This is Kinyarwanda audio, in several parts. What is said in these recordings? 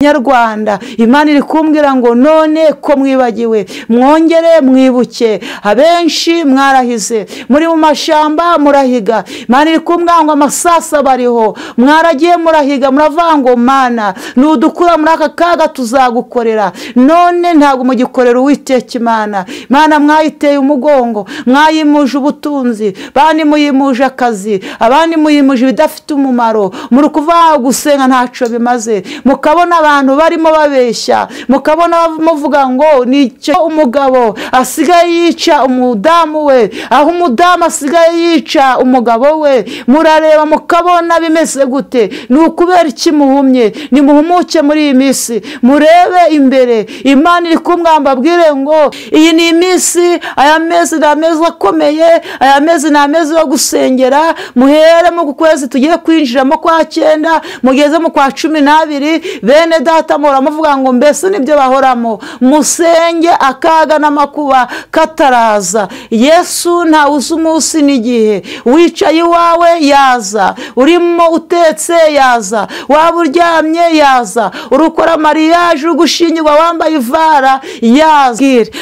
Nyarwanda Imana iri kumbwira ngo none ko mwibagiwe mwongere mwibuke. Abenshi mwarahize muri mu mashamba murahiga. Imana iri kumbwira ngo amasasa bariho, mwaragiye murahiga muravuga ngo Mana nudukura muri aka kaga tuzagukorera. None ntabwo mugikorera Uwiteka Imana. Imana mwayiteye umugongo, mwayimuje ubutunzi, bandi muyimuje akazi, abandi muyimuje ibidafite umumaro. Muri kuvuga gusenga ntaco bimaze, mukabona abantu barimo babeshya, mukabona muvuga ngo nicyo umugabo asigaye yica umudamu we, aho umudamu asigaye yica umugabo we. Murareba mukabona bimeze gute? Ni ukubera iki muhumye? Nimuhumuke muri iyi minsi, murebe imbere. Imana iri kumwamba abwire ngo iyi ni iminsi, aya mezi ni amezi akomeye, aya mezi ni amezi yo gusengera. Muhere mu kwezi tugiye kwinjiramo kwa 9, mugeze mu kwa 12, bene data muhora muvuga ngo mbese nibyo bahoramo. Musenge akaga n'amakuba kataraza. Yesu nta uzi umunsi n'igihe. Wicaye iwawe yaza, urimo utetse yaza, waba uryamye yaza, urukora mariage ugushingirwa wambaye ivara yaza.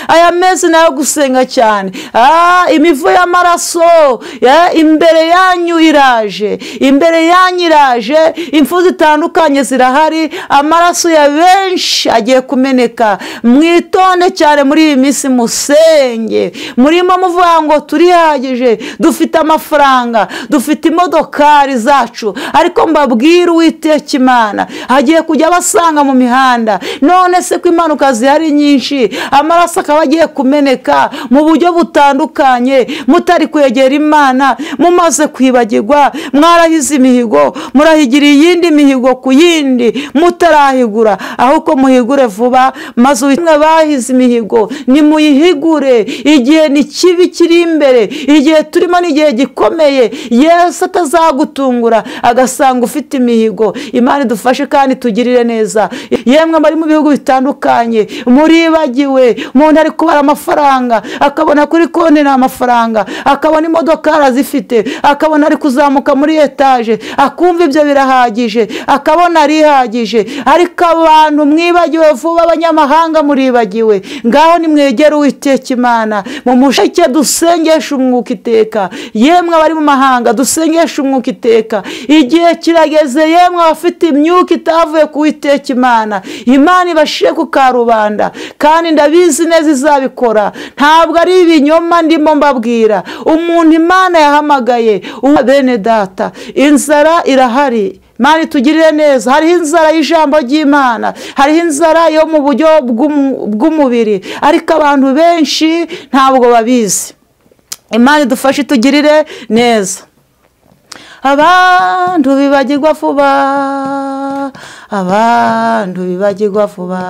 Aya mezi nayo gusenga cyane. Imivu y'amaraso imbere yanyu iraje, imbere yanyu iraje. Impfu zitandukanye zirahari, amaraso ya benshi agiye kumeneka. Mwitonde cyane muri iyi minsi, musenge. Murimo muvuga ngo turihagije, dufite amafaranga, dufite imodokari zacu, ariko mbabwira Uwiteka Imana agiye kujya basanga mu mihanda. None se ko impanuka zihari nyinshi, amaraso akaba agiye kumeneka mu buryo butandukanye, mutari kwegera Imana, mumaze kwibagirwa, mwarahize imihigo, murahigira iyindi mihigo ku yindi mutarahigura. Ahubwo muhigure vuba, maze mwe bahize imihigo nimuyihigure. Igihe ni kibi kiri imbere, igihe turimo ni igihe gikomeye. Yesu atazagutungura agasanga ufite imihigo. Imana idufashe kandi tugirire neza. Yemwe bari mu bihugu bitandukanye muribagiwe, umuntu ari kubara amafaranga akabona kuri konti nta mafaranga, akabona imodoka arazifite, akabona ari kuzamuka muri etaje, akumva ibyo birahagije, akabona arihagije. Ariko abantu mwibagiwe vuba, abanyamahanga muribagiwe. Ngaho nimwegere Uwiteka Imana, mumushake dusengeshe umwuka iteka. Yemwe abari mu mahanga dusengeshe umwuka iteka. Igihe kirageze, yemwe abafite imyuka itavuye ku Uwiteka Imana, Imana ibashire ku karubanda, kandi ndabizi neza izabikora. Ntabwo ari ibinyoma ndimo mbabwira. Umuntu Imana yahamagaye, bene data, inzara irahari. Imana itugirire neza. Hariho inzara y'ijambo ry'Imana, hariho inzara yo mu buryo bw'umubiri, ariko abantu benshi ntabwo babizi. Imana idufashe itugirire neza. Abantu bibagirwa vuba, abantu bibagirwa vuba.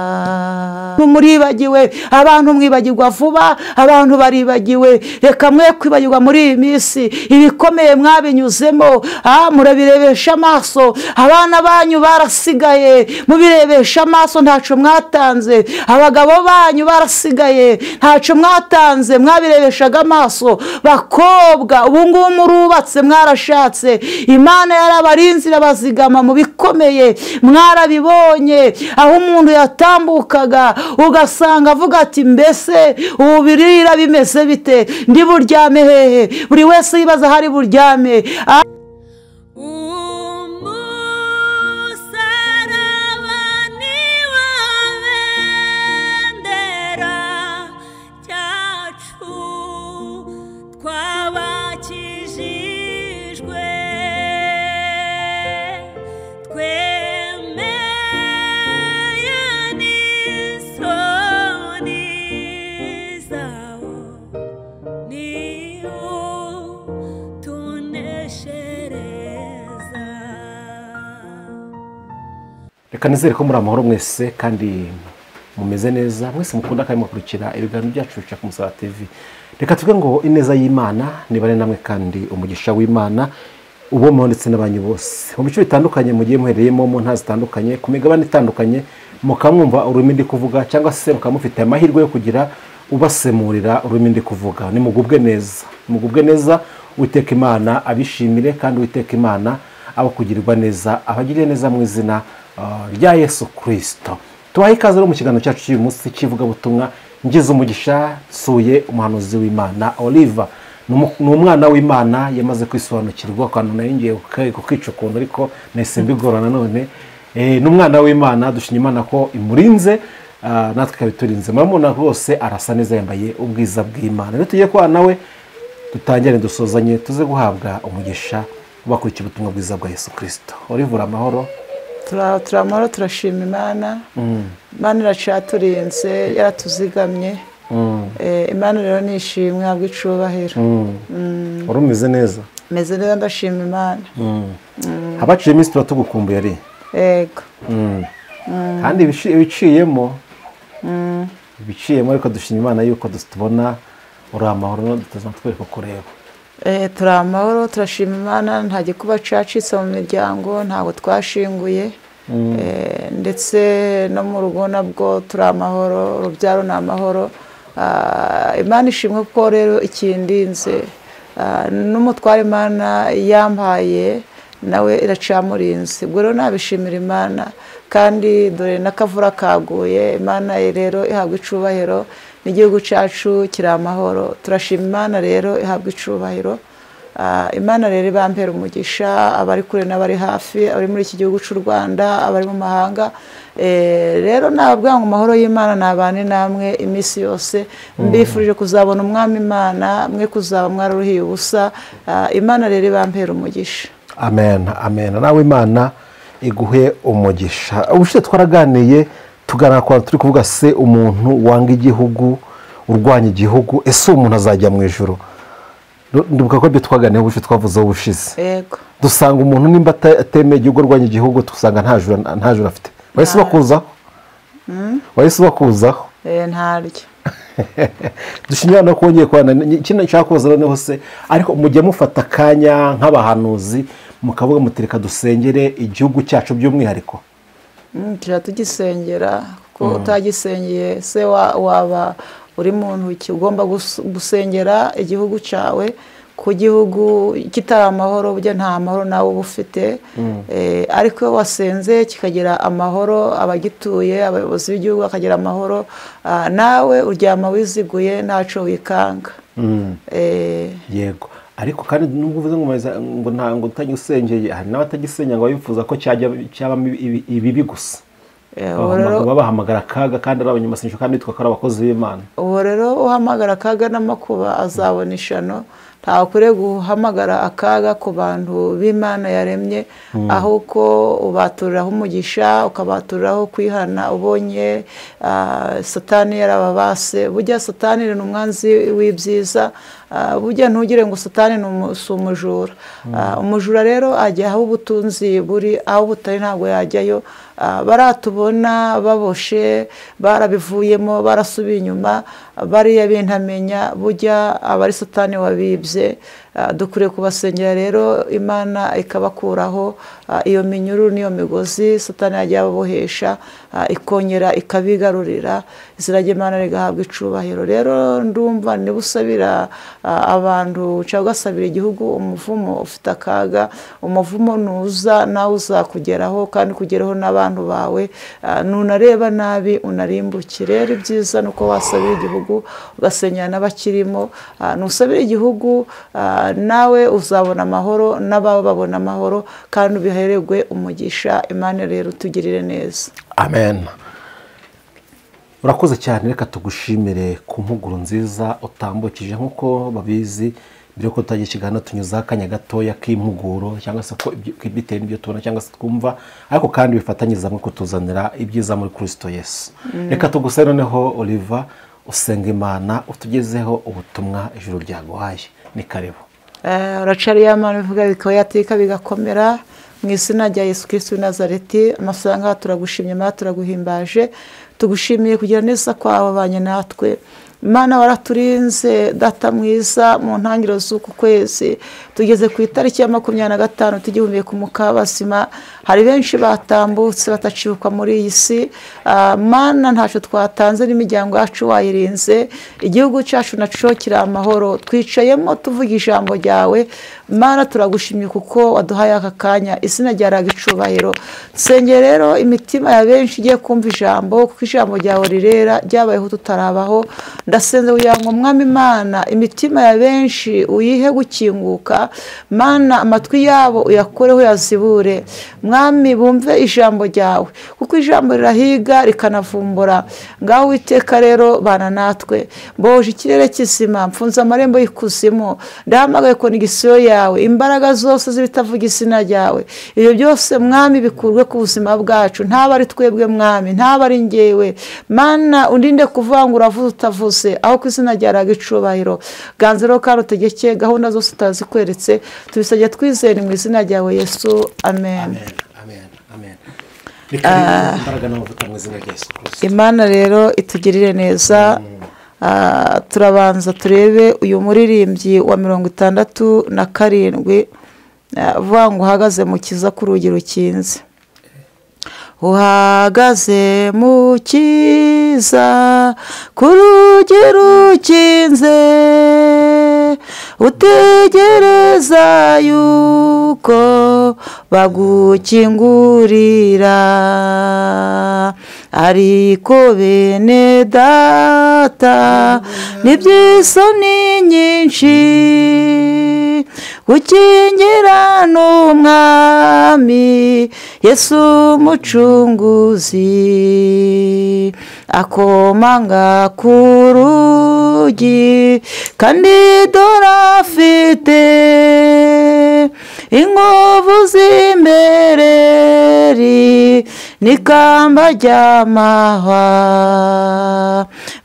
Muribagiwe, abantu mwibagirwa vuba, abantu baribagiwe. Reka mwe kwibagirwa muri iyi minsi. Ibikomeye mwabinyuzemo, murabirebesha amaso. Abana banyu barasigaye, mubirebesha amaso, ntaco mwatanze. Abagabo banyu barasigaye, ntaco mwatanze, mwabirebeshaga amaso. Bakobwa ubu ngubu murubatse, mwarashatse, Imana yarabarinze irabazigama mu bikomeye, mwarabibonye. Aho umuntu yatambukaga ugasanga avuga ati mbese ubu birira bimeze bite, ndi buryame hehe? Buri wese yibaza hari buryame. Reka nizere ko muri amahoro mwese kandi mumeze neza, mwese mukunda kandi mukurikira ibiganiro byacu bica ku Musaraba TV. Reka tuvuge ngo ineza y'Imana nibane namwe kandi umugisha w'Imana ubomeho ndetse n'abanyu bose mu bice bitandukanye mugiye muhereyemo, mu ntara zitandukanye, ku migabane itandukanye, mukamwumva ururimi ndi kuvuga cyangwa se mukamufite amahirwe yo kugira ubasemurira ururimi ndi kuvuga. Nimugubwe neza, mugubwe neza. Uwiteka Imana abishimire kandi Uwiteka Imana abakugirirwa neza, abagirire neza mu izina rya Yesu Kristo. Tubahe ikaze rero mu kiganiro cyacu cy'uyu munsi cy'ivugabutumwa. Ngize umugisha nsuye umuhanuzi w'Imana Oliva. Ni umwana w'Imana yamaze kwisobanukirwa, kandi nari ngiye kukica ukuntu ariko nahise mbigora nanone. Ni umwana w'Imana, dushima Imana ko imurinze, natwe ikabiturinze. Murabona rwose arasa neza, yambaye ubwiza bw'Imana. Rero tugiye kubana nawe dutangire dusozanye, tuze guhabwa umugisha bakurikiye ubutumwa bwiza bwa Yesu Kristo. Oliva, amahoro? Turamahoro, turashima Imana. Imana iracaturinze, yaratuzigamye. Imana rero nishimwe, habwa icubahiro. Wari umeze neza? Meze neza, ndashima Imana. Abaciye iminsi tuba tugukumbuye ari? Yego. Kandi ibiciyemo ariko dushima Imana yuko tubona uri amahoro, tutazatwereka kureba. Turi amahoro, turashima Imana, nta gikuba cacitse mu miryango, ntabwo twashinguye. Ndetse no mu rugo nabwo turi amahoro, urubyaro ni amahoro. Imana ishimwe ko rero ikindinze, n'umutware Imana yampaye nawe iracamurinze. Ubwo rero nabishimira Imana, kandi dore n'akavura kaguye. Imana rero ihabwa icubahiro, n'igihugu cyacu kiri amahoro. Turashima Imana rero ihabwa icubahiro. Imana rero ibampera umugisha abari kure n'abari hafi, abari muri iki gihugu cy'u Rwanda, abari mu mahanga. Rero nababwira ngo amahoro y'Imana nabane namwe iminsi yose. Mbifurije kuzabona umwami Imana, mwe kuzaba mwararuhiye ubusa. Imana rero ibampera umugisha. Amen, amen. Nawe Imana iguhe umugisha. Ubushize twaraganiye tugana kwa turi kuvuga se umuntu wanga igihugu, urwanya igihugu, ese umuntu azajya mu ijuru? Ndibuka ko ibyo twaganiye ubushize twavuzeho ubushize. Yego. Dusanga umuntu nimba atemeye igihugu, arwanya igihugu, dusanga nta juru afite. Wahise bakuzaho? Wahise bakuzaho? Ntaryo. Dushimira no kongeye kubana. Ikindi nshaka kubaza noneho se, ariko mujye mufata akanya nk'abahanuzi mukavuga mutereka dusengere igihugu cyacu by'umwihariko? Tujya tugisengera, kuko utagisengeye se waba uri mu ntoki. Ugomba gusengera igihugu cyawe, ku gihugu kitari amahoro burya nta mahoro nawe uba ufite. Ariko iyo wasenze kikagira amahoro, abagituye, abayobozi b'igihugu bakagira amahoro, nawe uryama wiziguye ntaco wikanga. Yego. Ariko kandi nubwo uvuze ngo ntango utagisengeye, hari n'abatagisengera ngo bifuza ko cyabamo ibibi gusa. Babahamagara akaga kandi ari abanyamasengesho, kandi bitwa ko ari abakozi b'Imana. Uwo rero uhamagara akaga n'amakuba azabona ishano. Ntakwiriye guhamagara akaga ku bantu b'Imana yaremye, ahubwo ubaturiraho umugisha, ukabaturiraho kwihana. Ubonye Satani yarababase. Burya Satani ni umwanzi w'ibyiza. Burya ntugire ngo Satani si umujura. Umujura rero ajya aho ubutunzi buri, aho butari ntabwo yajyayo. Baratubona baboshe, barabivuyemo, barasubiye inyuma, bariya bintamenya. Burya abari Satani wabibye. Dukwiriye kubasengera rero Imana ikabakuraho iyo minyururu n'iyo migozi Satani yagiye ababohesha, ikongera ikabigarurira. Izina ry'Imana rigahabwa icubahiro. Rero ndumva niba usabira abantu cyangwa ugasabira igihugu umuvumo ufite akaga, umuvumo nuza nawe uzakugeraho, kandi kugeraho n'abantu bawe. Nunareba nabi unarimbuke. Rero ibyiza nuko wasabira igihugu ugasenyera n'abakirimo. Nusabira igihugu nawe uzabona amahoro, n'abawe babona amahoro, kandi ubihererwe umugisha. Imana rero utugirire neza. Amen. Urakoze cyane, reka tugushimire ku mpuguro nziza utambukije. Nk'uko babizi mbere yuko tutangira ikiganiro tunyuzaho akanya gatoya k'impuguro, cyangwa se ko bitewe n'ibyo tubona cyangwa se twumva, ariko kandi bifatanyiriza hamwe kutuzanira ibyiza muri Kristo Yesu. Reka tugusabe noneho Oliva, usenga Imana utugezeho ubutumwa ijuru ryaguhaye. Ni karibu. Uracariya Mana bivuga bikayatika bigakomera mu izina rya Yesu Kristo w'i Nazareti. Amafaranga turagushimye, Mana turaguhimbaje, tugushimiye kugira neza kwawe abanye natwe. Imana waraturinze data mwiza mu ntangiriro z'uku kwezi, tugeze ku itariki ya 25 tugihumeka umwuka w'abazima. Hari benshi batambutse batacibukwa muri iyi si. Mana ntacyo twatanze n'imiryango yacu wayirinze, igihugu cyacu naco kiri amahoro, twicayemo tuvuga ijambo ryawe. Mana turagushimye kuko waduhaye aka kanya, izina ryawe icubahiro. Nsengera rero imitima ya benshi igiye kumva ijambo, kuko ijambo ryawe rirera, ryabayeho tutarabaho. Ndasenze kugira ngo Mwami Imana imitima ya benshi uyihe gukinguka. Mana amatwi yabo uyakoreho yazibure, Mwami bumve ijambo ryawe, kuko ijambo rirahiga rikanavumbura. Ngaho Uwiteka rero bana natwe, mboje ikirere kizima, mfunze amarembo y'ikuzimu, ndahamagaye konegisiyo yawe, imbaraga zose z'ibitavuga izina ryawe, ibyo byose Mwami bikurwe ku buzima bwacu. Ntaba ari twebwe Mwami, ntaba ari njyewe. Mana undinde kuvangura uravuze utavuze, aho ku izina ryawe icubahiro. Ganze rero kandi utegeke gahunda zose utazikweretse, tubisabye twizere mu izina ryawe Yesu, amen. Amen, amen. Reka imbaraga n'amavuta mu izina rya Yesu Kristo. Imana rero itugirire neza. Turabanza turebe uyu muririmbyi wa 67 avuga ngo uhagaze mu kiza ku rugi rukinze. Uhagaze mu kiza ku rugi rukinze, utegereza yuko bagukingurira. Ariko bene data n'iby'isoni nyinshi, gukingira n'umwami Yesu Mucunguzi. Akomanga ku rugi kandi dore afite inkovu z'imbereri n'ikamba ry'amahwa.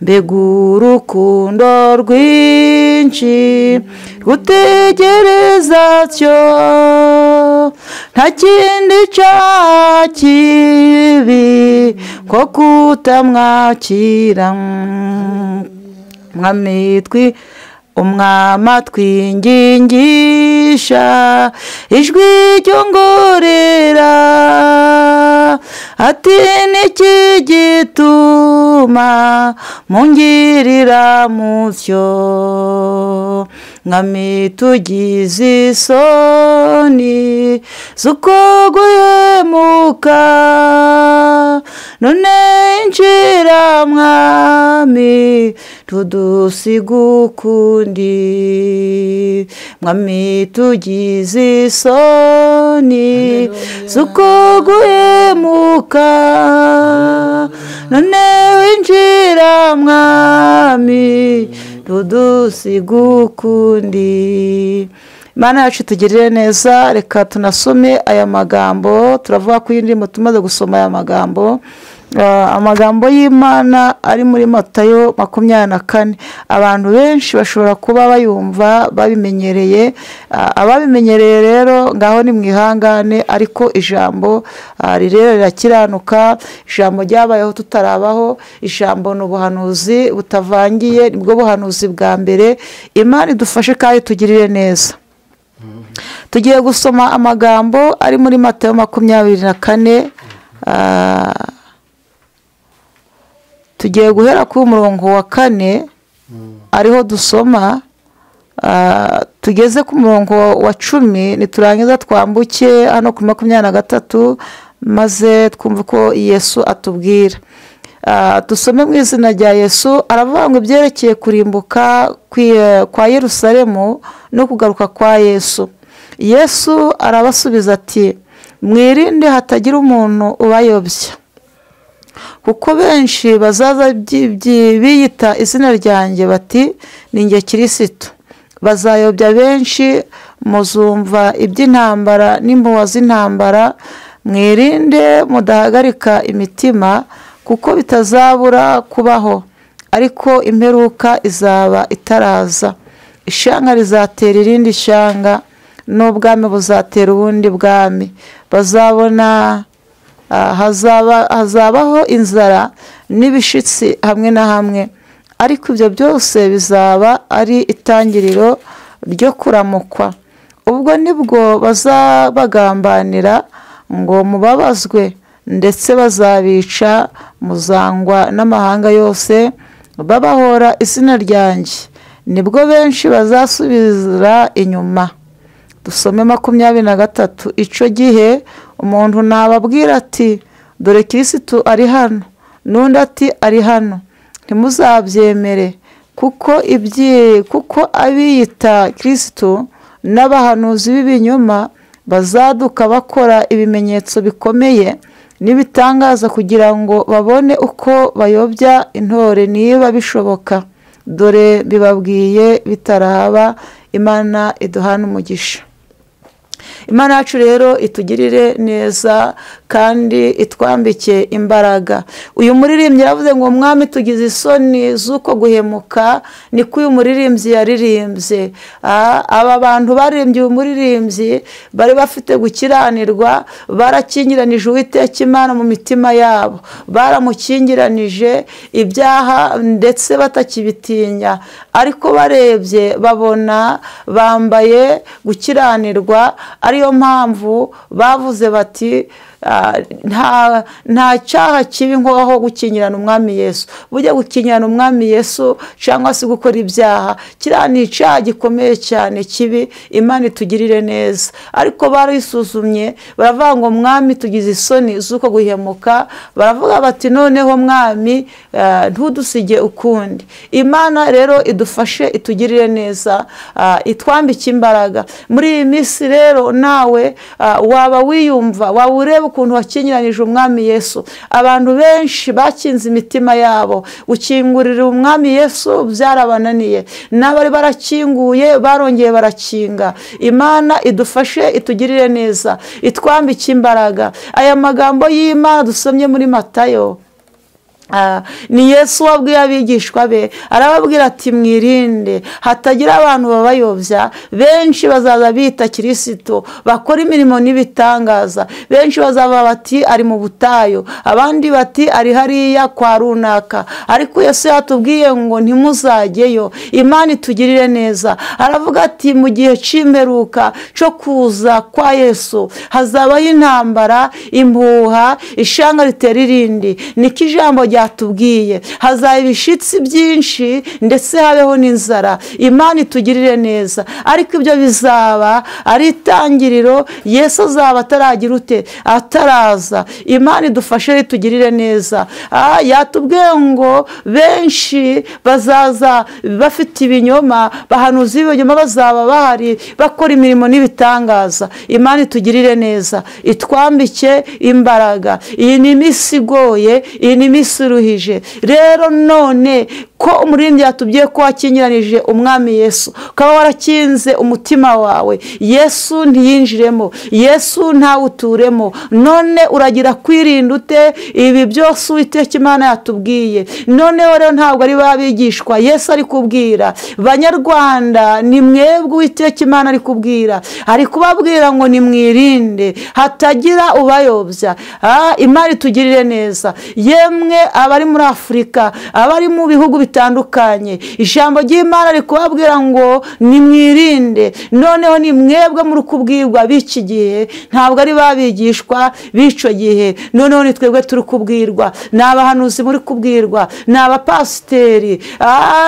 Mbega urukundo rwinshi rutegereza cyo, nta kindi cyaha kibi ko kutamwakira. Mwami umwami twingingisha ijwi ryongorera, ati niki gituma mungirira mutyo? Mwami tugize isoni z'uko guhemuka, none injira Mwami tudusiga ukundi. Mwami tugize isoni z'uko guhemuka, none winjira Mwami tudusiga ukundi. Imana yacu tugirire neza. Reka tunasome aya magambo, turavuga ku yindi tumaze gusoma aya magambo. Amagambo y'Imana ari muri Matayo 24. Abantu benshi bashobora kuba bayumva babimenyereye. Ababimenyereye rero ngaho ni mwihangane, ariko ijambo rirera rirakiranuka. Ijambo ryabayeho tutarabaho, ijambo ni ubuhanuzi butavangiye, nibwo buhanuzi bwa mbere. Imana idufashe kandi tugirire neza. Tugiye gusoma amagambo ari muri Matayo 24. Tugiye guhera ku murongo wa 4 ariho dusoma, tugeze ku murongo wa 10, niturangiza twambuke hano ku 23 maze twumve ko Yesu atubwira. Dusome mu izina rya Yesu. Aravuga ngo ibyerekeye kurimbuka kwa Yerusalemu no kugaruka kwa Yesu. Yesu arabasubiza ati mwirinde hatagira umuntu ubayobya, kuko benshi bazaza biyita izina ryanjye bati ni njye Kristo, bazayobya benshi. Muzumva iby'intambara n'impuha z'intambara, mwirinde mudahagarika imitima, kuko bitazabura kubaho, ariko imperuka izaba itaraza. Ishyanga rizatera irindi shyanga, n'ubwami buzatera ubundi bwami. Bazabona hazabaho inzara n'ibishitsi hamwe na hamwe. Ariko ibyo byose bizaba ari itangiriro ryo kuramukwa. Ubwo nibwo bazabagambanira ngo mubabazwe, ndetse bazabica, muzangwa n'amahanga yose babahora izina ryanjye. Nibwo benshi bazasubira inyuma. Dusome 23. Icyo gihe umuntu nababwira ati dore Kirisitu ari hano, n'undi ati ari hano, ntimuzabyemere, kuko abiyita Kirisitu n'abahanuzi b'ibinyoma bazaduka bakora ibimenyetso bikomeye n'ibitangaza kugira ngo babone uko bayobya intore niba bishoboka. Dore bibabwiye bitaraba. Imana iduhana umugisha. Imana yacu rero itugirire neza kandi itwambike imbaraga. Uyu muririmbyi yavuze ngo mwami tugize isoni z'uko guhemuka, niko uyu muririmbyi yaririmbye. Aba bantu baririmbye uyu muririmbyi bari bafite gukiranirwa, barakingiranije Uwiteka Imana mu mitima yabo, baramukingiranije ibyaha ndetse batakibitinya, ariko barebye babona bambaye gukiranirwa. Ariyo mpamvu bavuze bati nta cyaha kibi nkoho gukingirana umwami Yesu. Bujya gukingirana umwami Yesu cyangwa se gukora ibyaha, kiriya ni icyaha gikomeye cyane kibi. Imana itugirire neza. Ariko barisuzumye baravuga ngo mwami tugize isoni z'uko guhemuka, baravuga bati noneho mwami ntudusige ukundi. Imana rero idufashe itugirire neza, itwambike imbaraga. Muri iyi minsi rero nawe waba wiyumva, waba ureba ukuntu wakingiranije umwami Yesu. Abantu benshi bakinze imitima yabo, gukingurira umwami Yesu byarabananiye, n'abari barakinguye barongeye barakinga. Imana idufashe itugirire neza, itwambike imbaraga. Aya magambo y'Imana dusomye muri Matayo, ni Yesu wabwiye abigishwa be, arababwira ati mwirinde hatagira abantu babayobya. Benshi bazaza bita Kirisitu bakora imirimo n'ibitangaza, benshi bazaba bati ari mu butayu, abandi bati ari hariya kwa runaka. Ariko Yesu yatubwiye ngo ntimuzajyeyo. Imana itugirire neza. Aravuga ati mu gihe cy'imperuka cyo kuza kwa Yesu hazabaho intambara, impuha, ishanga ritera irindi. Niko ijambo ryatubwiye, hazaba ibishitsi byinshi ndetse habeho n'inzara. Imana itugirire neza. Ariko ibyo bizaba ari itangiriro, Yesu azaba ataragira ute, ataraza. Imana idufashe itugirire neza. Yatubwiye ngo benshi bazaza bafite ibinyoma, bahanuzi b'ibinyoma bazaba bahari bakora imirimo n'ibitangaza. Imana itugirire neza, itwambike imbaraga. Iyi ni iminsi igoye, iyi ni iminsi iruhije. Rero none ko umuririmbyi yatubwiye ko wakingiranije umwami Yesu, ukaba warakinze umutima wawe, Yesu ntiyinjiremo, Yesu ntawuturemo, none uragira kwirinda ute ibi byose Uwiteka Imana yatubwiye? Noneho rero ntabwo ari babigishwa Yesu ari kubwira. Banyarwanda, ni mwebwe Uwiteka Imana ari kubwira, ari kubabwira ngo nimwirinde hatagira ubayobya. Imana itugirire neza. Yemwe abari muri Afurika, abari mu bihugu bitandukanye, ijambo ry'Imana riri kubabwira ngo nimwirinde. Noneho ni mwebwe muri kubwirwa b'iki gihe, ntabwo ari babigishwa b'icyo gihe. Noneho ni twebwe turi kubwirwa, ni abahanuzi muri kubwirwa, ni abapasiteri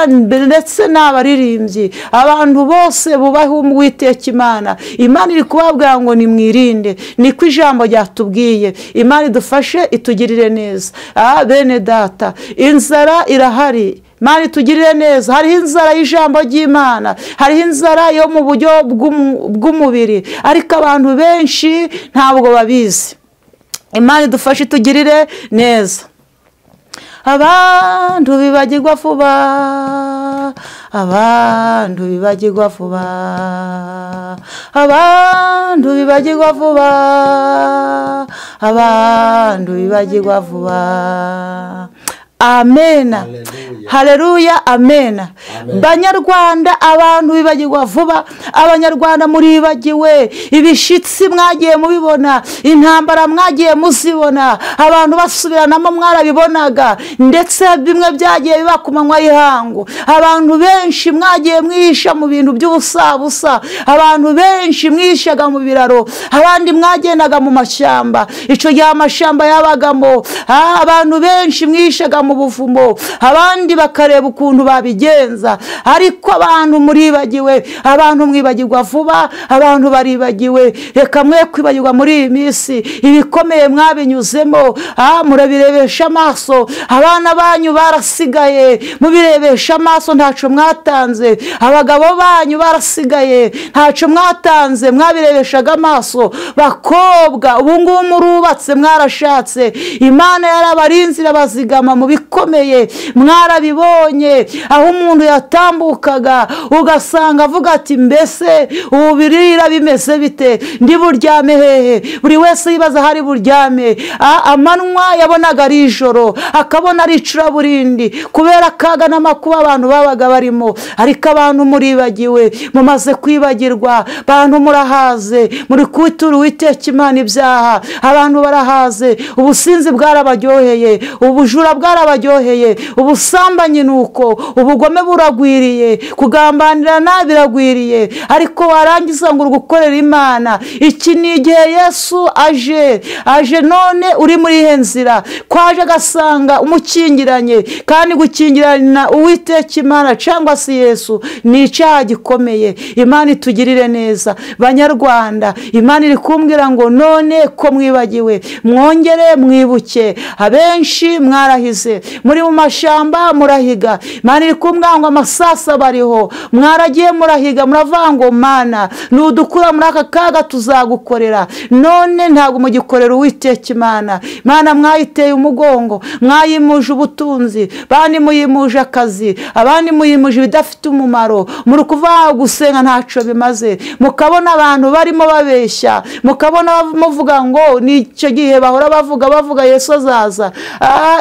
ndetse n'abaririmbyi, abantu bose bubaha Uwiteka Imana. Imana iri kubabwira ngo nimwirinde, niko ijambo ryatubwiye. Imana idufashe itugirire neza. Bene data, inzara irahari. Imana itugirire neza. Hariho inzara y'ijambo ry'Imana, hariho inzara yo mu buryo bw'umubiri, ariko abantu benshi ntabwo babizi. Imana idufashe itugirire neza. Abantu bibagirwa vuba, abantu bibagirwa vuba, abantu bibagirwa vuba, abantu bibagirwa vuba. Amena. Haleluya, amena. Banyarwanda, abantu bibagirwa vuba, abanyarwanda muribagiwe, ibishitsi mwagiye mubibona, intambara mwagiye muzibona, abantu basubiranamo mwarabibonaga, ndetse bimwe byagiye biba ku manywa y'ihangu. Abantu benshi mwagiye mwihisha mu bintu by'ubusabusa, abantu benshi mwihishaga mu biraro, abandi mwagendaga mu mashyamba, icyo gihe amashyamba yabagamo, abantu benshi mwihishaga mu buvumo, abandi bakareba ukuntu babigenza. Ariko abantu muribagiwe, abantu mwibagirwa vuba, abantu baribagiwe. Reka mwe kwibagirwa muri iyi minsi, ibikomeye mwabinyuzemo, murabirebesha amaso, abana banyu barasigaye, mubirebesha amaso ntaco mwatanze, abagabo banyu barasigaye ntaco mwatanze, mwabirebeshaga amaso. Bakobwa, ubu ngubu murubatse, mwarashatse, Imana yarabarinze irabazigama mu bikomeye, mwarabibonye aho umuntu yatambukaga ugasanga avuga ati mbese ubu birira bimeze bite, ndi buryame hehe? Buri wese yibaza hari buryame. Amanwa yabonaga ari ijoro, akabona ari icuraburindi kubera akaga n'amakuba abantu babaga barimo. Ariko abantu muribagiwe, mumaze kwibagirwa, bantu murahaze, muri kwitura Uwiteka Imana ibyaha, abantu barahaze, ubusinzi bwarabaryoheye, ubujura bwarabaryoheye, ubusambanyi nuko, ubugome buragwiriye, kugambanirana biragwiriye. Ariko warangiza ngo ugukorera Imana. Iki ni igihe Yesu aje, aje none uri muri ihe nzira, kwaje agasanga umukingiranye, kandi gukingirana Uwiteka Imana cyangwa se Yesu ni icyaha gikomeye. Imana itugirire neza. Banyarwanda, Imana iri kumbwira ngo none ko mwibagiwe, mwongere mwibuke. Abenshi mwarahize, muri mu mashyamba murahiga. Imana iri kumbwira ngo amasasa bariho, mwaragiye murahiga, muravuga ngo Mana nudukura muri aka kaga tuzagukorera. None ntabwo mugikorera Uwiteka Imana. Imana mwayiteye umugongo, mwayimuje ubutunzi, bandi muyimuje akazi, abandi muyimuje ibidafite umumaro. Muri kuvuga gusenga ntaco bimaze, mukabona abantu barimo babeshya, mukabona muvuga ngo nicyo gihe bahora bavuga Yesu azaza.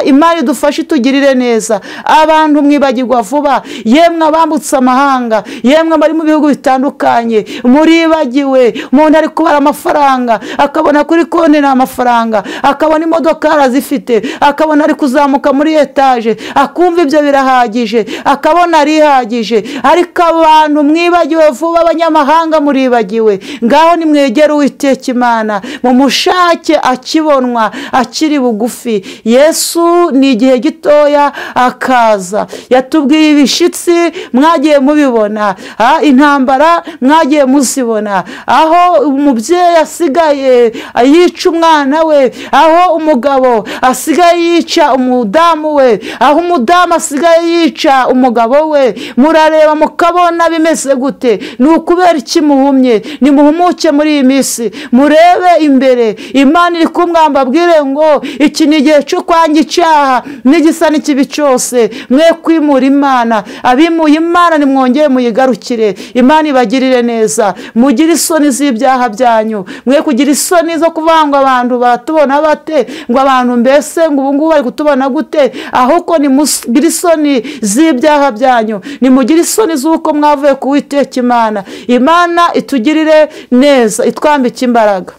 Imana idufashe itugirire neza. Abantu mwibagirwa vuba, yemwe abambutse amahanga, yemwe bari mu bihugu bitandukanye, muribagiwe. Umuntu ari kubara amafaranga, akabona kuri konti nta mafaranga, akabona imodoka arazifite, akabona ari kuzamuka muri etaje, akumva ibyo birahagije, akabona arihagije. Ariko abantu mwibagiwe vuba, abanyamahanga muribagiwe. Ngaho nimwegere Uwiteka Imana, mumushake akibonwa, akiri bugufi. Yesu ni igihe gitoya akaza. Yatubwiye ibishitsi mwagiye mubibona, intambara mwagiye muzibona, aho umubyeyi asigaye yica umwana we, aho umugabo asigaye yica umudamu we, aho umudamu asigaye yica umugabo we. Murareba mukabona bimeze gute? Ni ukubera iki muhumye? Nimuhumuke muri iyi minsi, murebe imbere. Imana iri kumwamba abwire ngo iki ni igihe cyo kwanga icyaha n'igisa n'ikibi cyose, mwe kwimura Imana. Abimuye Imana nimwongere muyigarukire, Imana ibagirire neza. Mugire isoni z'ibyaha byanyu, mwe kugira isoni zo kuvuga ngo abantu baratubona bate, ngo abantu mbese ngo ubu ngubu bari kutubona gute. Ahubwo nimugire isoni z'ibyaha byanyu, nimugire isoni z'uko mwavuye ku Uwiteka Imana. Imana itugirire neza, itwambike imbaraga.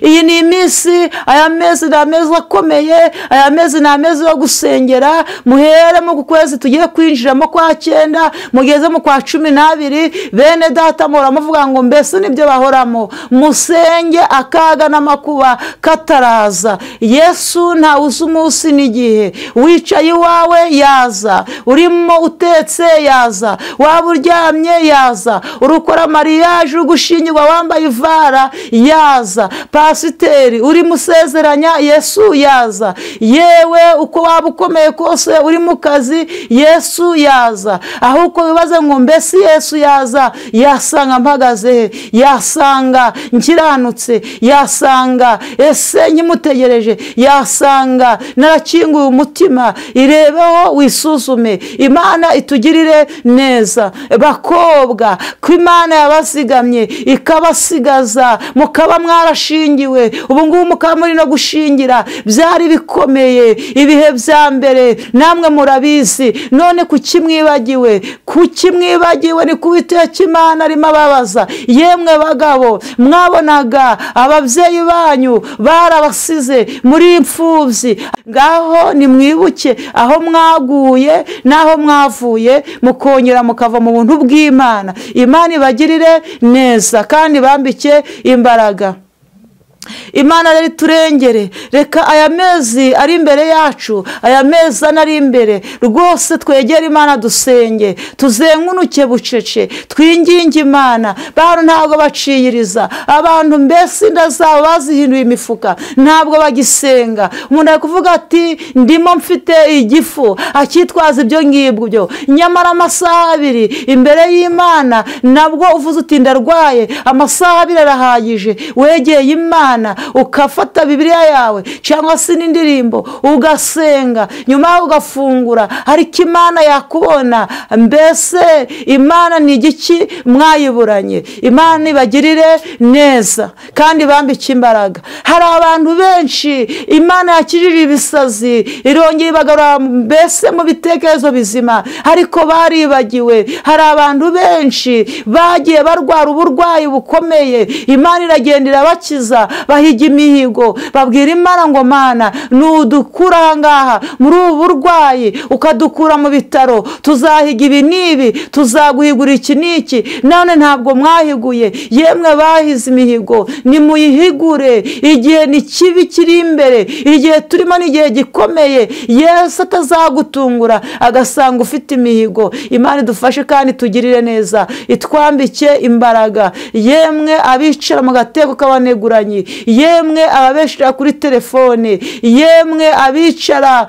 Iyi ni iminsi, aya mezi ni amezi akomeye, aya mezi ni amezi yo gusengera. Muhere mu kwezi tugiye kwinjiramo kwa 9, mugeze mu kwa 12, bene data muhora muvuga ngo mbese nibyo bahoramo. Musenge akaga n'amakuba kataraza. Yesu ntawuzi umunsi n'igihe. Wicaye iwawe yaza, urimo utetse yaza, waba uryamye yaza, urukora mariage uri gushingirwa wambaye ivara yaza, pasiteri uri musezeranya Yesu yaza, yewe uko waba ukomeye kose uri mu kazi Yesu yaza. Ahubwo bibaze ngo mbese Yesu yaza, yasanga mpagaze he? Yasanga nkiranutse? Yasanga ese nkimutegereje? Yasanga narakinguye umutima? Irebeho wisuzume. Imana itugirire neza. Bakobwa, ko Imana yabazigamye ikabasigaza, mukaba mwarashingiwe mwarashingiwe, ubu ngubu mukaba muri no gushingira. Byari bikomeye ibihe bya mbere, namwe murabizi. None kuki mwibagiwe? Kuki mwibagiwe? Ni ku Uwiteka Imana arimo ababaza. Yemwe bagabo, mwabonaga ababyeyi banyu barabasize muri imfubyi, ngaho nimwibuke aho mwaguye n'aho mwavuye, mukongera mukava mu buntu bw'Imana. Imana ibagirire neza kandi bambike imbaraga. Imana rero iturengere. Reka aya mezi ari imbere yacu, aya mezi ane ari imbere, rwose twegere Imana, dusenge, tuzengunuke bucece, twinginge Imana. Bantu ntabwo baciyiriza abantu, mbese inda zabo bazihinduye imifuka, ntabwo bagisenga. Umuntu ari kuvuga ati ndimo mfite igifu, akitwaza ibyo ngibyo, nyamara amasaha abiri imbere y'Imana, nabwo uvuze uti ndarwaye, amasaha abiri arahagije. Wegeye Imana, ukafata Bibiliya yawe cyangwa se n'indirimbo ugasenga, nyuma ugafungura, ariko Imana yakubona. Mbese Imana ni igiki mwayiburanye? Imana ibagirire neza kandi bambike imbaraga. Hari abantu benshi Imana yakijije ibisazi, irongera ibagarura mbese mu bitekerezo bizima, ariko baribagiwe. Hari abantu benshi bagiye barwara uburwayi bukomeye, Imana iragenda irabakiza, bahiga imihigo, babwira Imana ngo Mana nudukura aha ngaha muri ubu burwayi, ukadukura mu bitaro, tuzahiga ibi n'ibi, tuzaguhigura iki n'iki. None ntabwo mwahiguye. Yemwe bahize imihigo, nimuyihigure. Igihe ni kibi kiri imbere, igihe turimo ni igihe gikomeye. Yesu atazagutungura agasanga ufite imihigo. Imana idufashe kandi tugirire neza, itwambike imbaraga. Yemwe abicara mu gateko k'abaneguranyi, yemwe ababeshera kuri telefone, yemwe abicara,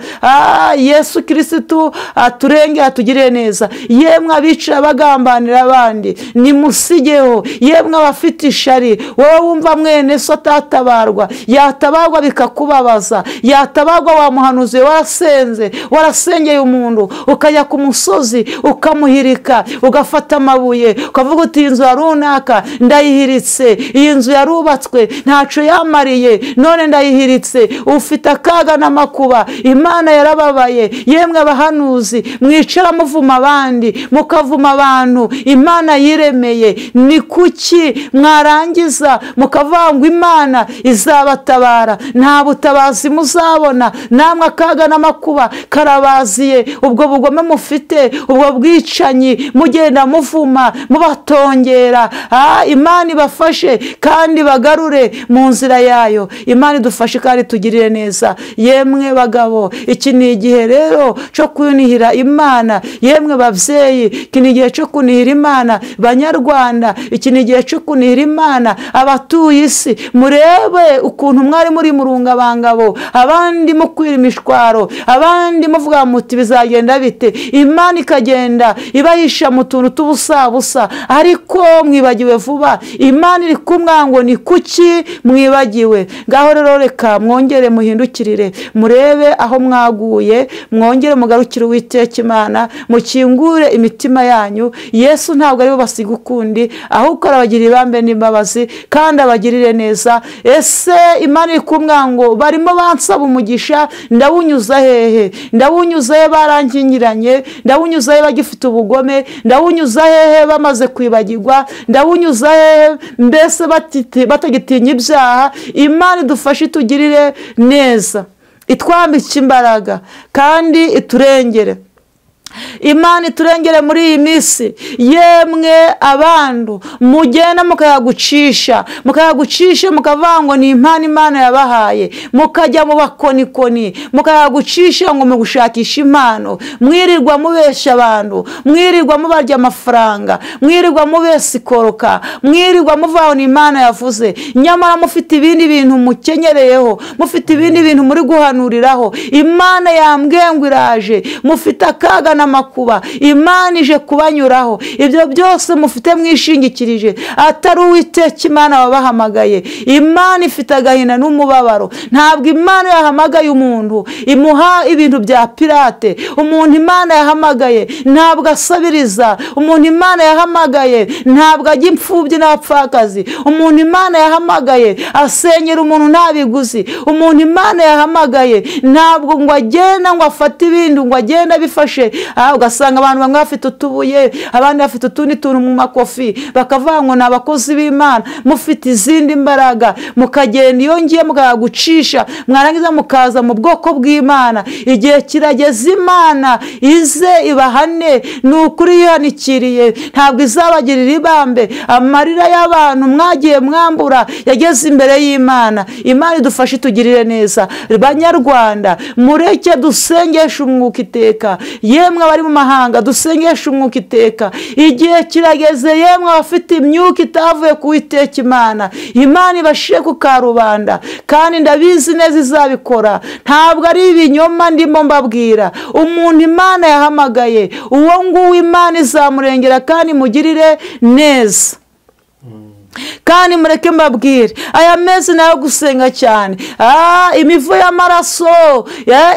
Yesu Kirisitu aturenge atugirire neza. Yemwe abicara bagambanira abandi, nimusigeho. Yemwe abafite ishari, wowe wumva mwene so atatabarwa, yatabarwa bikakubabaza, yatabarwa wamuhanuzi, warasenze, warasengeye umuntu, ukajya ku musozi ukamuhirika, ugafata amabuye ukavuga uti iyi nzu ya runaka ndayihiritse, iyi nzu yarubatswe ntaco yamariye, none ndayihiritse. Ufite akaga n'amakuba, Imana yarababaye. Yemwe abahanuzi mwicara muvuma abandi, mukavuma abantu Imana yiremeye, ni kuki mwarangiza mukavangwa Imana izabatabara? Nta butabazi muzabona, namwe akaga n'amakuba karabaziye. Ubwo bugome mufite, ubwo bwicanyi mugenda muvuma mubatongera, Imana ibafashe kandi bagarure mu nzira yayo. Imana idufashe kandi tugirire neza. Yemwe bagabo, iki ni igihe rero cyo kunihira Imana. Yemwe babyeyi, iki ni igihe cyo kunihira Imana. Banyarwanda, iki ni igihe cyo kunihira Imana. Abatuye isi, murebe ukuntu mwari muri murungabangabo, abandi mukwira imishwaro, abandi muvuga muti bizagenda bite, Imana ikagenda ibahisha mu tuntu tubusabusa, ariko mwibagiwe vuba. Imana iri kumwa ngo ni kuki mwibagiwe? Ngaho rero reka mwongere muhindukirire, murebe aho mwaguye, mwongere mugarukire Uwiteka Imana, mukingure imitima yanyu. Yesu ntabwo ari bo basiga ukundi, ahubwo arabagirira ibambe n'imbabazi kandi abagirire neza. Ese Imana iri kumwa ngo barimo bansaba umugisha, ndawunyuza hehe? Ndawunyuza he barankingiranye? Ndawunyuza he bagifite ubugome? Ndawunyuza hehe bamaze kwibagirwa? Ndawunyuza hehe mbese batagitinya ibyaha? Imana idufashe itugirire neza, itwambike imbaraga kandi iturengere. Imana iturengere muri iyi minsi. Yemwe abantu mugenda mukayagucisha, mukayagucisha mukavuga ngo ni impano Imana yabahaye, mukajya mu bakonikoni, mukayagucisha ngo mugushakisha impano, mwirirwa mubesha abantu, mwirirwa mubarya amafaranga, mwirirwa mubesa ikoroka, mwirirwa muvuga ngo Imana yavuze, nyamara mufite ibindi bintu mukenyereyeho, mufite ibindi bintu muri guhanuriraho. Imana yambwiye ngo iraje, mufite akaga n'amakuba. Imana ije kubanyuraho, ibyo byose mufite mwishingikirije atari Uwiteka Imana wabahamagaye. Imana ifite agahinda n'umubabaro. Ntabwo Imana yahamagaye umuntu imuha ibintu bya pirate. Umuntu Imana yahamagaye ntabwo asabiriza. Umuntu Imana yahamagaye ntabwo ajya imfubyi n'abapfakazi. Umuntu Imana yahamagaye asenyera umuntu ntabiguzi. Umuntu Imana yahamagaye ntabwo ngo agenda ngo afate ibindi ngo agenda bifashe. Ugasanga abantu bamwe bafite utubuye, abandi bafite utundi tuntu mu makofi, bakavuga ngo ni abakozi b'Imana. Mufite izindi mbaraga, mukagenda iyo ngiye mukagucisha, mwarangiza mukaza mu bwoko bw'Imana. Igihe kirageze Imana ize ibahane. Ni ukuri yihanikiriye, ntabwo izabagirira ibambe. Amarira y'abantu mwagiye mwambura yageze imbere y'Imana. Imana idufashe itugirire neza. Banyarwanda, mureke dusengeshe umwuka iteka. Yemwe abari mu mahanga, dusengeshe umwuka iteka. Igihe kirageze yemwe abafite imyuka itavuye ku Uwiteka Imana, Imana ibashire ku karubanda, kandi ndabizi neza izabikora. Ntabwo ari ibinyoma ndimo mbabwira. Umuntu Imana yahamagaye, uwo nguwo Imana izamurengera kandi imugirire neza. Kandi mureke mbabwire, aya mezi nayo gusenga cyane. Imivu y'amaraso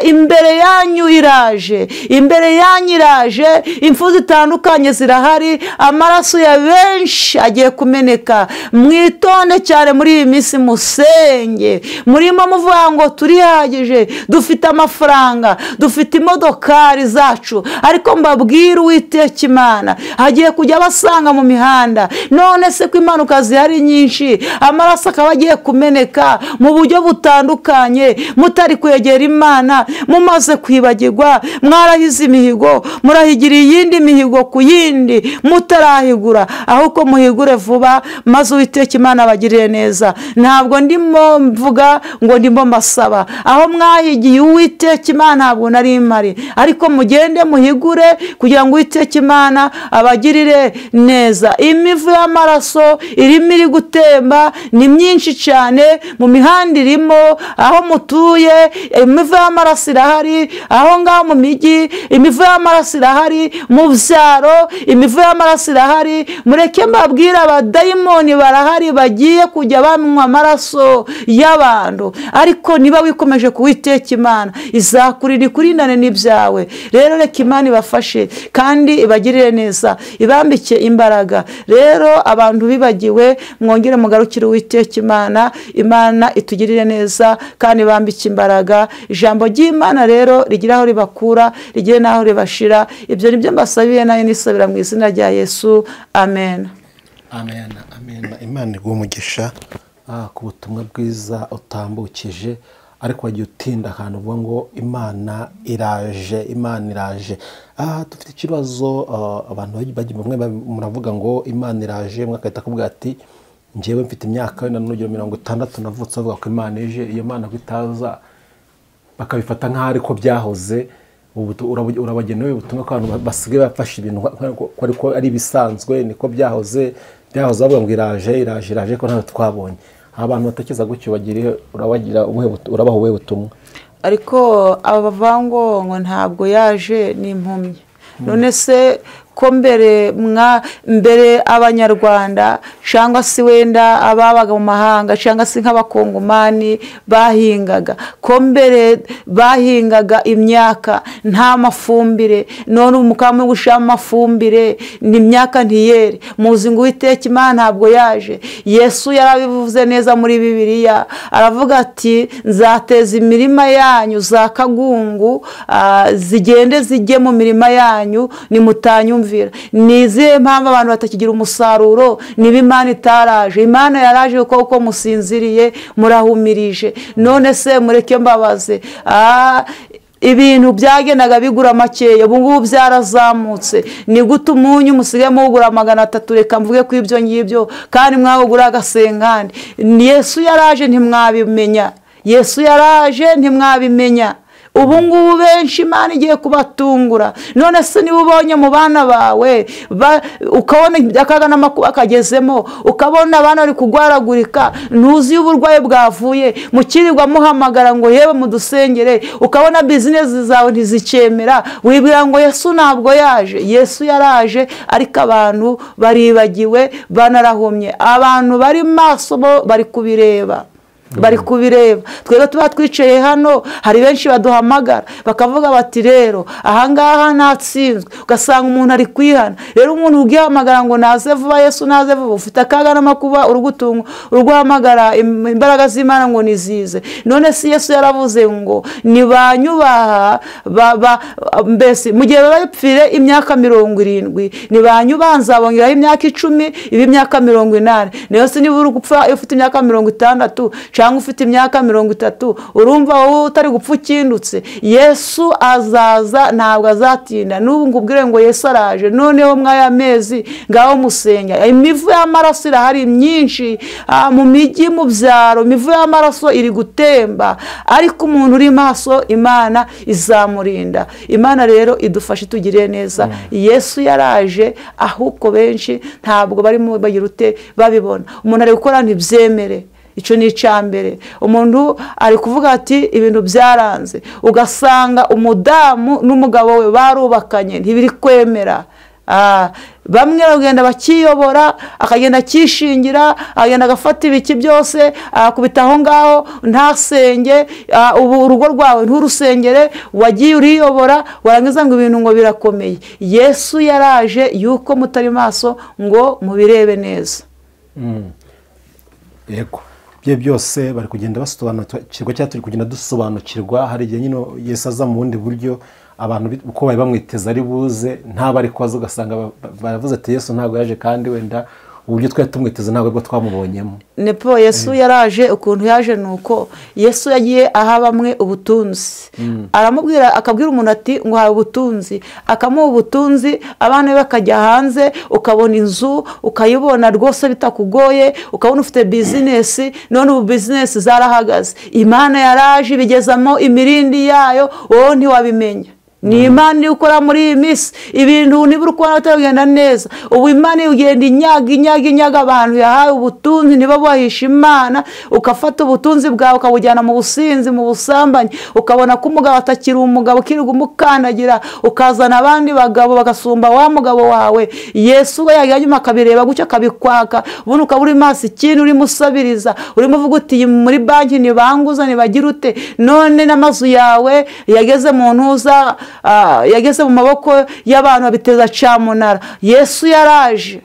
imbere yanyu iraje, imbere yanyu iraje. Impfu zitandukanye zirahari, amaraso ya benshi agiye kumeneka. Mwitonde cyane muri iyi minsi, musenge. Murimo muvuga ngo turihagije, dufite amafaranga, dufite imodokari zacu, ariko mbabwire Uwiteka Imana agiye kujya abasanga mu mihanda. None se ko impanuka zihari nyinshi, amaraso akaba agiye kumeneka mu buryo butandukanye, mutari kwegera Imana, mumaze kwibagirwa, mwarahize imihigo, murahigira iyindi mihigo ku yindi mutarahigura. Ahubwo muhigure vuba, maze Uwiteka Imana abagirire neza. Ntabwo ndimo mvuga ngo ndimo mbasaba, aho mwahigiye Uwiteka Imana ntabwo nari mpari, ariko mugende muhigure kugira ngo Uwiteka Imana abagirire neza. Imivu y'amaraso irimo iri gutemba ni myinshi cyane mu mihanda irimo, aho mutuye imivu y'amaraso irahari, aho ngaho mu mijyi imivu y'amaraso irahari, mu byaro imivu y'amaraso irahari. Mureke mbabwire, abadayimoni barahari bagiye kujya banywa amaraso y'abantu. Ariko niba wikomeje ku Uwiteka Imana, izakurira ikurindane n'ibyawe. Rero reka Imana ibafashe kandi ibagirire neza, ibambike imbaraga. Rero abantu bibagiwe, mwongere mugarukire Uwiteka Imana, Imana itugirire neza kandi bambike imbaraga. Ijambo ry'Imana rero rigira aho ribakura, rigire n'aho ribashira. Ibyo nibyo mbasabiye, nayo nisabira mu izina rya Yesu. Amen. Amen. Amen. Imana iguhe umugisha ku butumwa bwiza utambukije, ariko wagiye utinda ahantu uvuga ngo Imana iraje, Imana iraje. Dufite ikibazo, abantu bamwe muravuga ngo Imana iraje, mwe akahita akubwira ati njyewe mfite imyaka wenda n'urugero 60 navutse bavuga ko Imana ije, iyo Mana ko itaza, bakabifata nk'aho ariko byahoze. Urabagenewe ubutumwa ko abantu basigaye bafashe ibintu ko ariko ari ibisanzwe, niko byahoze, byahoze bavuga ngo iraje, iraje, iraje, ko ntabwo twabonye. Abantu batekereza gutyo bagiriye, urabagira urabaha ubuhe butumwa? Ariko aba bavuga ngo ntabwo yaje ni impumyi. None se ko mbere mbere Abanyarwanda cyangwa se wenda ababaga mu mahanga cyangwa se nk'abakongomani bahingaga, ko mbere bahingaga imyaka nta mafumbire, none umukamo gushira amafumbire ni imyaka ntiyere. Muzi ngo Uwiteka Imana ntabwo yaje. Yesu yarabivuze neza muri Bibiliya, aravuga ati nzateza imirima yanyu za kagungu, zigende zijye mu mirima yanyu nimutanyumvira. Ni izihe mpamvu abantu batakigira umusaruro? Niba Imana itaraje. Imana yaraje kuko musinziriye, murahumirije. None se mureke mbabaze, ibintu byagendaga bigura makeya, ubu ngubu byarazamutse. Ni gute umunyu musigaye muwugura 300? Reka mvuge ku ibyo ngibyo, kandi mwawugura agasenkandi. Yesu yaraje ntimwabimenya. Yesu yaraje ntimwabimenya. Ubu ngubu benshi Imana igiye kubatungura. None se niba ubonye mu bana bawe ukabona akaga n'amakuba akagezemo, ukabona abana bari kugwaragurika, ntuzi uburwayi bwavuye, mukirirwa muhamagara ngo yewe mudusengere, ukabona bizinesi zawe ntizikemera, wibwira ngo Yesu ntabwo yaje. Yesu yaraje, ariko abantu baribagiwe, banarahumye. Abantu bari maso bo bari kubireba, bari kubireba. Twebwe tuba twicaye hano, hari benshi baduhamagara bakavuga bati rero ahangaha natsinzwe, ugasanga umuntu ari kwihana. Rero umuntu ugihamagara ngo naze vuba, Yesu naze vuba, ufite akaga n'amakuba, urugutunga uruguhamagara imbaraga z'Imana ngo nizize. None si Yesu yaravuze ngo nibanyubaha mbese mu gihe bapfire imyaka 70, nibanyubaha nzabongeraho imyaka 10, ibe imyaka 80. Niyo se niba uri gupfa ufite imyaka 60 cyangwa ufite imyaka 30, urumva wowe utari gupfa ukindutse. Yesu azaza, ntabwo azatinda. N'ubu ngubwire ngo Yesu araje. Noneho mwaya mezi ngaho musenya. Imivu y'amaraso irahari myinshi mu mijyi, mu byaro, imivu y'amaraso iri gutemba, ariko umuntu uri maso Imana izamurinda. Imana rero idufashe tugire neza. Yesu yaraje, ahubwo benshi ntabwo barimo bagira ute babibona. Umuntu ari gukora ntibyemere. Icyo ni icyambere. Umuntu ari kuvuga ati ibintu byaranze, ugasanga umudamu n'umugabo we barubakanye ntibiri kwemera. Bamwe bagenda bakiyobora, akagenda akishingira, agenda agafata ibiki byose akubita aho ngaho, ntasenge. Ubu urugo rwawe nturusengere, wagiye uriyobora, warangiza ngo ibintu ngo birakomeye. Yesu yaraje yuko mutari maso ngo mubirebe neza. Yego, bye byose bari kugenda basobanukirwa, cyangwa turi kugenda dusobanukirwa. Hari igihe nyine Yesu aza mu bundi buryo, abantu uko bari bamwiteza ari buze ntaba ari kwaza, ugasanga baravuze ati Yesu ntabwo yaje, kandi wenda uburyo twari tumwiteze ntabwo bwo twamubonyemo. Nepo Yesu yaraje. Ukuntu yaje nuko Yesu yagiye aha bamwe ubutunzi, aramubwira, akabwira umuntu ati ngo hawe ubutunzi, akamuha ubutunzi, abana be bakajya hanze, ukabona inzu ukayibona rwose bitakugoye, ukabona ufite bizinesi. None ubu bizinesi zarahagaze. Imana yaraje ibigezamo imirindi yayo, wowe ntiwabimenya. Ni Imana iri gukora muri iyi minsi ibintu nibura ukubona bitagenda neza. Ubu Imana igenda inyaga inyaga inyaga abantu yahawe ubutunzi ntibabuhishe Imana, ukafata ubutunzi bwawe ukabujyana mu businzi, mu busambanyi, ukabona ko umugabo atakiri umugabo, ukirirwa umukandagira, ukazana abandi bagabo bagasumba wa mugabo wawe. Yesu we yajya nyuma akabireba gutyo akabikwaka, ubundi ukaba uri maso ikintu urimo usabiriza, urimo uvuga uti muri banki ntibanguza ntibagira ute, none n'amazu yawe yageze mu ntuza, yageze mu maboko y'abantu babiteza cyamunara. Yesu yaraje.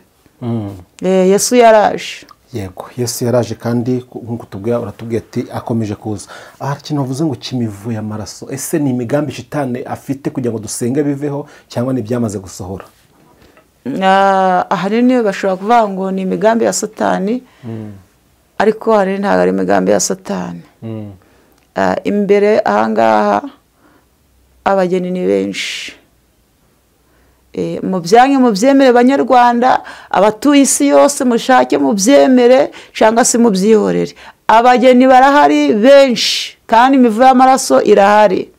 Yesu yaraje. Yego, Yesu yaraje, kandi nkuko tubwira uratubwiye ati akomeje kuza. Aha kintu bavuze ngo kimivu y'amaraso, ese ni imigambi shitani afite kugira ngo dusenge biveho, cyangwa ni byamaze gusohora? Ahanini bashobora kuvuga ngo ni imigambi ya Satani, ariko hari ntabwo ari imigambi ya Satani. Imbere ahangaha abageni ni benshi. Mubyange mubyemere banyarwanda, abatuye isi yose mushake mubyemere cyangwa se mubyihorere. Abageni barahari benshi, kandi imivu y'amaraso irahari.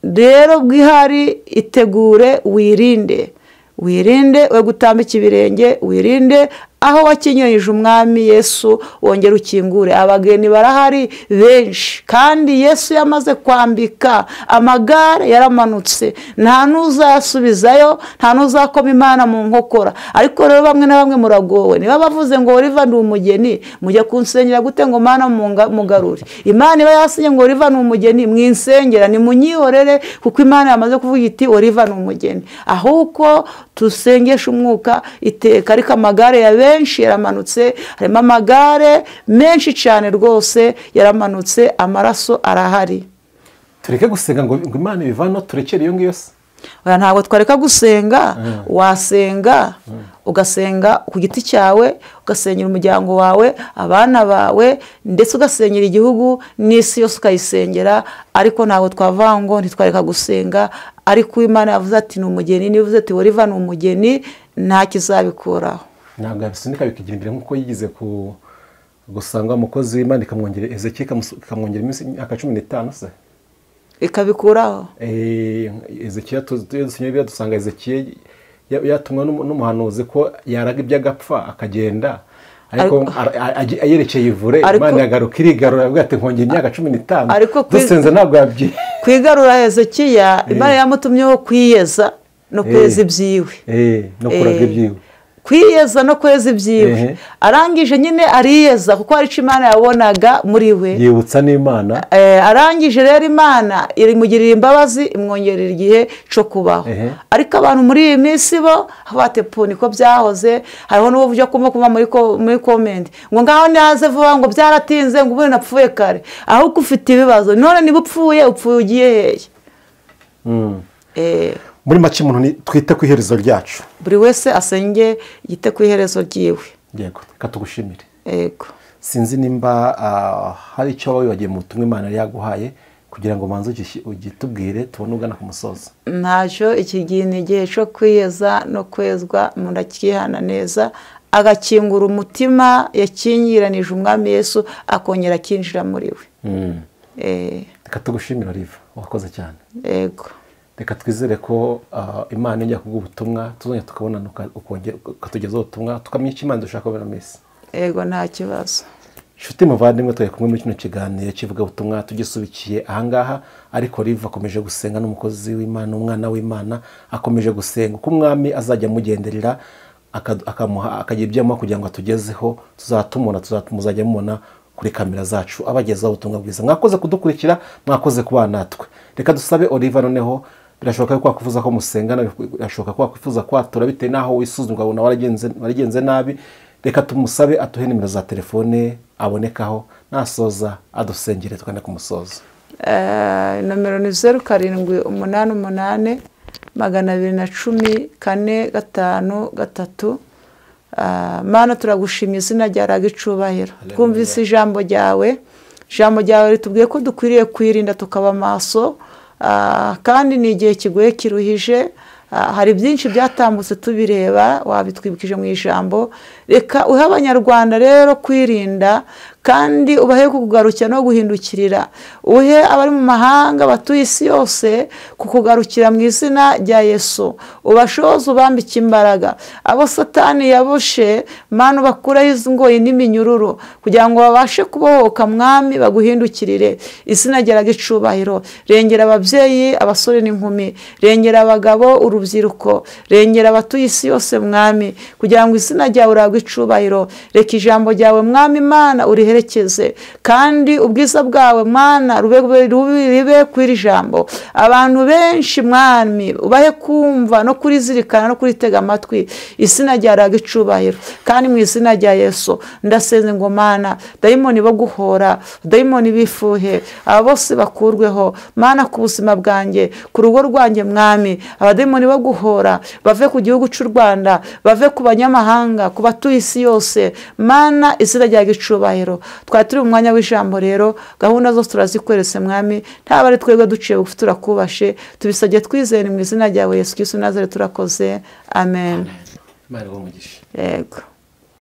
Rero bwihari, itegure, wirinde, wirinde we gutambika ibirenge, wirinde aho wakinyuranyije umwami Yesu, wongera ukingure. Abageni barahari benshi, kandi Yesu yamaze kwambika amagare, yaramanutse, nta n'uzasubizayo, nta n'uzakoma Imana mu nkokora. Ariko rero bamwe na bamwe muragowe, niba bavuze ngo Oliva ni umugeni, mujya kunsengera gute ngo Mana mugarure? Imana iba yasinye ngo Oliva ni umugeni, mwinsengera nimunyihorere, kuko Imana yamaze kuvuga iti Oliva ni umugeni. Ahubwo tusengesha umwuka iteka. Ariko amagare ya benshi yaramanutse, harimo amagare menshi cyane rwose yaramanutse, amaraso arahari. Tureke gusenga ngo Imana ibivano, turekere iyo ngiyo se? Oya, ntabwo twareka gusenga. Wasenga, ugasenga ku giti cyawe, ugasengera umuryango wawe, abana bawe, ndetse ugasengera igihugu n'isi yose ukayisengera. Ariko ntabwo twavuga ngo ntitwareka gusenga. Ariko Imana yavuze ati ni umugeni, niba uvuze ati Oliva ni umugeni, nta kizabikuraho. Ntabwo yabisunika bikigira imbere nk'uko yigize ku gusanga umukozi w'Imana ikamwongera Ezekiel ikamwongera iminsi imyaka 15 se. Ikabikuraho. Ezekiya tuzi dusanga Ezekiya yatumwa n'umuhanuzi ko yaraga ibyo agapfa akagenda, ariko ayerekeye ivure Imana yagaruka irigarura avuga ati nkongera imyaka 15. Dusenze ntabwo yabyiye kwigarura. Ezekiya Imana yamutumyeho kwiyeza no kweza ibyiwe, no kuraga ibyiwe, kwiyeza no kweza ibyiwe. Arangije nyine ariyeza kuko hari icyo Imana yabonaga muri we, yibutsa n'Imana. Arangije rero Imana imugirira imbabazi imwongerera igihe cyo kubaho. Ariko abantu muri iyi minsi bo batepu niko byahoze. Hariho n'ubu kuma muri komenti ngo ngaho ntihaze vuba, ngo byaratinze, ngo ubundi napfuye kare. Ahubwo ufite ibibazo none niba upfuye upfuye ugiye hehe? Muri make umuntu twite ku iherezo ryacu, buri wese asenge yite ku iherezo ryiwe. Yego, reka tugushimire. Yego, sinzi nimba hari icyo wibagiwe mu butumwa Imana yaguhaye kugira ngo ubanze ugitubwire tubone ugana ku musozo. Ntacyo, iki gihe ni igihe cyo kwiyeza no kwezwa, umuntu akihana neza agakingura umutima yakingiranije Umwami Yesu akongera akinjira muri we. Reka tugushimire Olive, wakoze cyane. Yego, reka twizere ko Imana ijya kuguha ubutumwa tuzongera tukabonana ukatugezaho ubutumwa tukamenya icyo Imana dushaka kubera minsi. Yego, nta kibazo. Inshuti muvandimwe, turi kumwe muri kino kiganiro kivuga ubutumwa tugisubikiye ahangaha, ariko Olive akomeje gusenga n'umukozi w'Imana, umwana w'Imana akomeje gusenga uko Umwami azajya amugenderera akamuha akagira ibyo amuha kugira ngo atugezeho. Tuzatumubona, muzajya mubona kuri kamera zacu abagezaho ubutumwa bwiza. Mwakoze kudukurikira, mwakoze kubana natwe. Reka dusabe Olive noneho, birashoboka ko wakwifuza ko musengana, birashoboka ko wakwifuza kwatura bitewe n'aho wisuzumwa ukabona waragenze nabi. Reka tumusabe atuhe nimero za telefone abonekaho, nasoza adusengere tukane kumusoza. Nomero ni 0788 210 453. Mana turagushimye, izina ryawe icubahiro. Twumvise ijambo ryawe, ijambo ryawe ritubwiye ko dukwiriye kwirinda tukaba maso, kandi ni igihe kigoye kiruhije. Hari byinshi byatambutse tubireba, wabitwibukije mu ijambo. Reka uhe abanyarwanda rero kwirinda, kandi ubahe kukugarukira no guhindukirira. Uhe abari mu mahanga batuye isi yose kukugarukira mu izina rya Yesu. Ubashoze ubambike imbaraga. Abo Satani yaboshe, Mana ubakureho izi ngoyi n'iminyururu kugira ngo babashe kubohoka, Mwami baguhindukirire. Izina ryawe icubahiro. Rengera ababyeyi, abasore n'inkumi, rengera abagabo, urubyiruko, rengera abatuye isi yose Mwami, kugira ngo izina ryawe uragwe icubahiro. Reka ijambo ryawe Mwami Mana uriherekeze, kandi ubwiza bwawe Mana rube kw'iri jambo. Abantu benshi Mwami ubahe kumva no kurizirikana no kuritega amatwi. Izina ryawe icubahiro. Kandi mu izina rya Yesu ndasenze ngo Mana, dayimoni bo guhora, dayimoni bifuhe, aba bose bakurweho Mana ku buzima bwanjye, ku rugo rwanjye Mwami. Abadayimoni bo guhora bave ku gihugu cy'u Rwanda, bave ku banyamahanga, ku batuye isi yose Mana, izina ryawe icubahiro. Twari turi mu mwanya w'ijambo rero, gahunda zose turazikweretse Mwami, ntaba ari twebwe duciye bugufi turakubashe, tubisabye twizeye mu izina ryawe Yesu Kristo Nazareti turakoze. Amen. Imana iguhe umugisha. Yego.